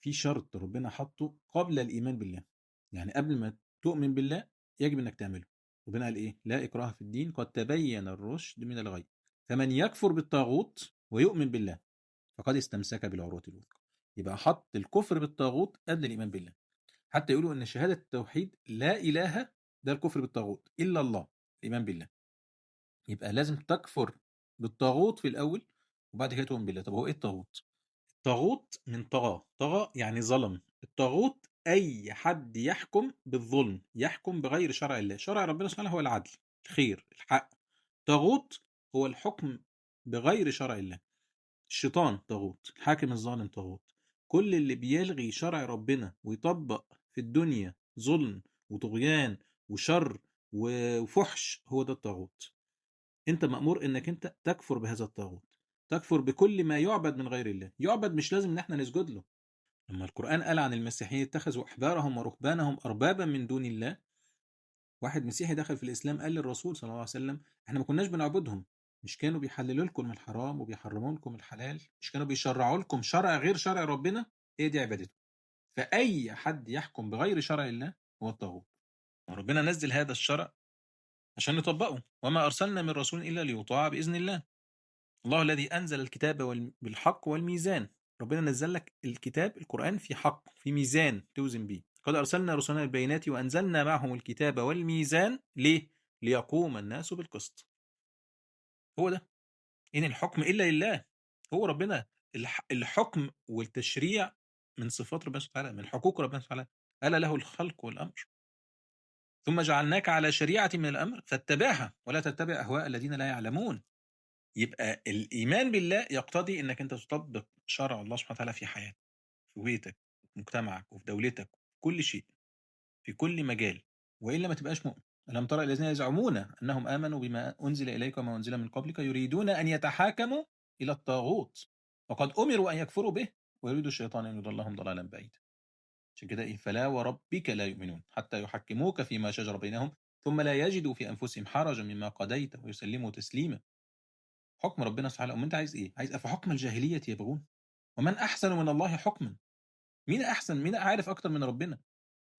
في شرط ربنا حطه قبل الإيمان بالله، يعني قبل ما تؤمن بالله يجب إنك تعمله. ربنا قال إيه؟ لا إكراه في الدين قد تبين الرشد من الغي فمن يكفر بالطاغوت ويؤمن بالله فقد استمسك بالعروة الوثقى. يبقى حط الكفر بالطاغوت قبل الإيمان بالله. حتى يقولوا إن شهادة التوحيد لا إله ده الكفر بالطاغوت، إلا الله الإيمان بالله. يبقى لازم تكفر بالطاغوت في الأول وبعد كده تؤمن بالله. طب هو إيه الطاغوت؟ الطاغوت من طغى، طغى يعني ظلم. الطاغوت أي حد يحكم بالظلم، يحكم بغير شرع الله. شرع ربنا سبحانه هو العدل، الخير، الحق. طاغوت هو الحكم بغير شرع الله. الشيطان طاغوت، الحاكم الظالم طاغوت. كل اللي بيلغي شرع ربنا ويطبق في الدنيا ظلم وطغيان وشر وفحش هو ده الطاغوت. انت مأمور انك انت تكفر بهذا الطاغوت، تكفر بكل ما يعبد من غير الله. يعبد مش لازم ان احنا نسجد له. لما القرآن قال عن المسيحيين اتخذوا أحبارهم ورهبانهم أربابا من دون الله، واحد مسيحي دخل في الإسلام قال للرسول صلى الله عليه وسلم احنا ما كناش بنعبدهم، مش كانوا بيحللوا لكم الحرام وبيحرموا لكم الحلال، مش كانوا بيشرعوا لكم شرع غير شرع ربنا، هي دي عبادتهم. فأي حد يحكم بغير شرع الله هو الطاغوت. وربنا نزل هذا الشرع عشان نطبقه. وما أرسلنا من رسول إلا ليطاع بإذن الله. الله الذي أنزل الكتاب بالحق والميزان. ربنا نزل لك الكتاب القرآن في حق، في ميزان توزن بيه. قد أرسلنا رسلنا البينات وأنزلنا معهم الكتاب والميزان ليه؟ ليقوم الناس بالقسط. هو ده. إن الحكم إلا لله. هو ربنا الحكم والتشريع من صفات ربنا سبحانه وتعالى، من حقوق ربنا سبحانه وتعالى. ألا له الخلق والأمر. ثم جعلناك على شريعة من الأمر فاتبعها ولا تتبع أهواء الذين لا يعلمون. يبقى الإيمان بالله يقتضي أنك أنت تطبق شرع الله سبحانه وتعالى في حياتك، في بيتك، في مجتمعك، وفي دولتك، في كل شيء، في كل مجال، وإلا ما تبقاش مؤمن. ألم ترى الذين يزعمون أنهم آمنوا بما أنزل إليك وما أنزل من قبلك يريدون أن يتحاكموا إلى الطاغوت وقد أمروا أن يكفروا به ويريد الشيطان أن يضلهم ضلالا بعيدا. عشان كده إيه؟ فلا وربك لا يؤمنون حتى يحكموك فيما شجر بينهم ثم لا يجدوا في أنفسهم حرجا مما قضيت ويسلموا تسليما. حكم ربنا سبحانه وتعالى. أنت عايز إيه؟ عايز أفحكم الجاهلية يبغون ومن أحسن من الله حكما. مين أحسن؟ مين عارف أكتر من ربنا؟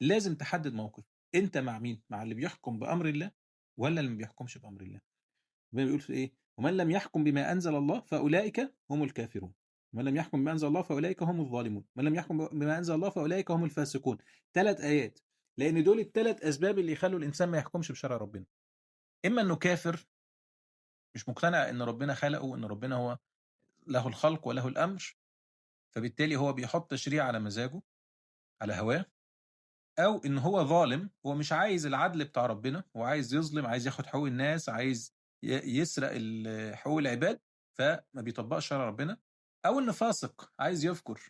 لازم تحدد موقف. أنت مع مين؟ مع اللي بيحكم بأمر الله ولا اللي ما بيحكمش بأمر الله؟ ربنا بيقول في إيه؟ ومن لم يحكم بما أنزل الله فأولئك هم الكافرون. ومن لم يحكم بما أنزل الله فأولئك هم الظالمون. ومن لم يحكم بما أنزل الله فأولئك هم الفاسقون. 3 آيات، لأن دول ال3 أسباب اللي يخلوا الإنسان ما يحكمش بشرع ربنا. إما إنه كافر مش مقتنع إن ربنا خلقه وإن ربنا هو له الخلق وله الأمر، فبالتالي هو بيحط تشريع على مزاجه على هواه، أو إن هو ظالم، هو مش عايز العدل بتاع ربنا، هو عايز يظلم، عايز ياخد حقوق الناس، عايز يسرق حقوق العباد، فما بيطبقش شرع ربنا. أو إنه فاسق عايز يفجر،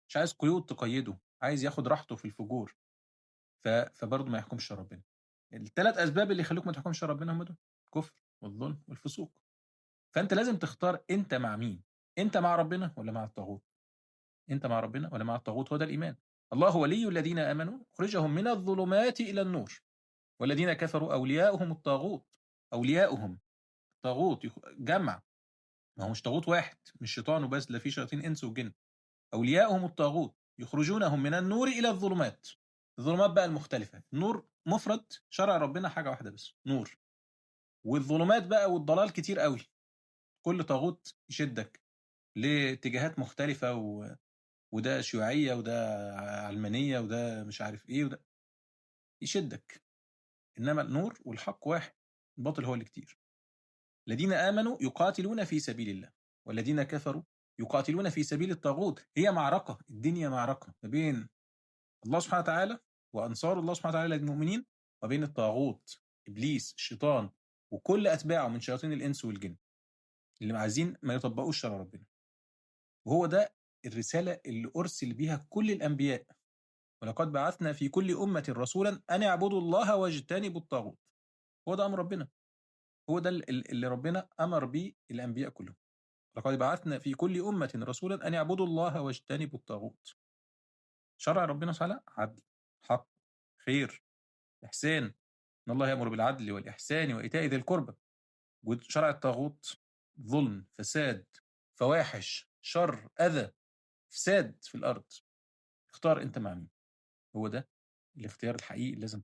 مش عايز قيود تقيده، عايز ياخد راحته في الفجور، فبرضه ما يحكمش ربنا. ال3 أسباب اللي يخلوك ما تحكمش ربنا هم دول: الكفر والظلم والفسوق. فأنت لازم تختار أنت مع مين، أنت مع ربنا ولا مع الطاغوت؟ أنت مع ربنا ولا مع الطاغوت؟ هو ده الإيمان. الله ولي الذين آمنوا أخرجهم من الظلمات إلى النور والذين كفروا أولياؤهم الطاغوت. أولياؤهم طاغوت جمع، ما هو مش طاغوت واحد، مش شيطان وبس، لا في شياطين إنس وجن. أولياؤهم الطاغوت يخرجونهم من النور إلى الظلمات. الظلمات بقى المختلفة، نور مفرد شرع ربنا حاجة واحدة بس، نور. والظلمات بقى والضلال كتير قوي، كل طاغوت يشدك لاتجاهات مختلفة، وده شيوعية وده علمانية وده مش عارف ايه وده يشدك. إنما النور والحق واحد، الباطل هو اللي كتير. الذين آمنوا يقاتلون في سبيل الله والذين كفروا يقاتلون في سبيل الطاغوت. هي معركة، الدنيا معركة ما بين الله سبحانه وتعالى وأنصار الله سبحانه وتعالى للمؤمنين، وبين الطاغوت إبليس الشيطان وكل أتباعه من شياطين الإنس والجن اللي عايزين ما يطبقوش شرع ربنا. وهو ده الرسالة اللي أرسل بيها كل الأنبياء. ولقد بعثنا في كل أمة رسولا أن اعبدوا الله واجتنبوا الطاغوت. هو ده أمر ربنا، هو ده اللي ربنا أمر به الأنبياء كلهم. لقد بعثنا في كل أمة رسولا أن اعبدوا الله واجتنبوا الطاغوت. شرع ربنا سبحانه عدل، حق، خير، إحسان. إن الله يأمر بالعدل والإحسان وإيتاء ذي القربى. وشرع الطاغوت ظلم، فساد، فواحش، شر، أذى، فساد في الأرض. اختار أنت مع مين، هو ده الاختيار الحقيقي اللي لازم.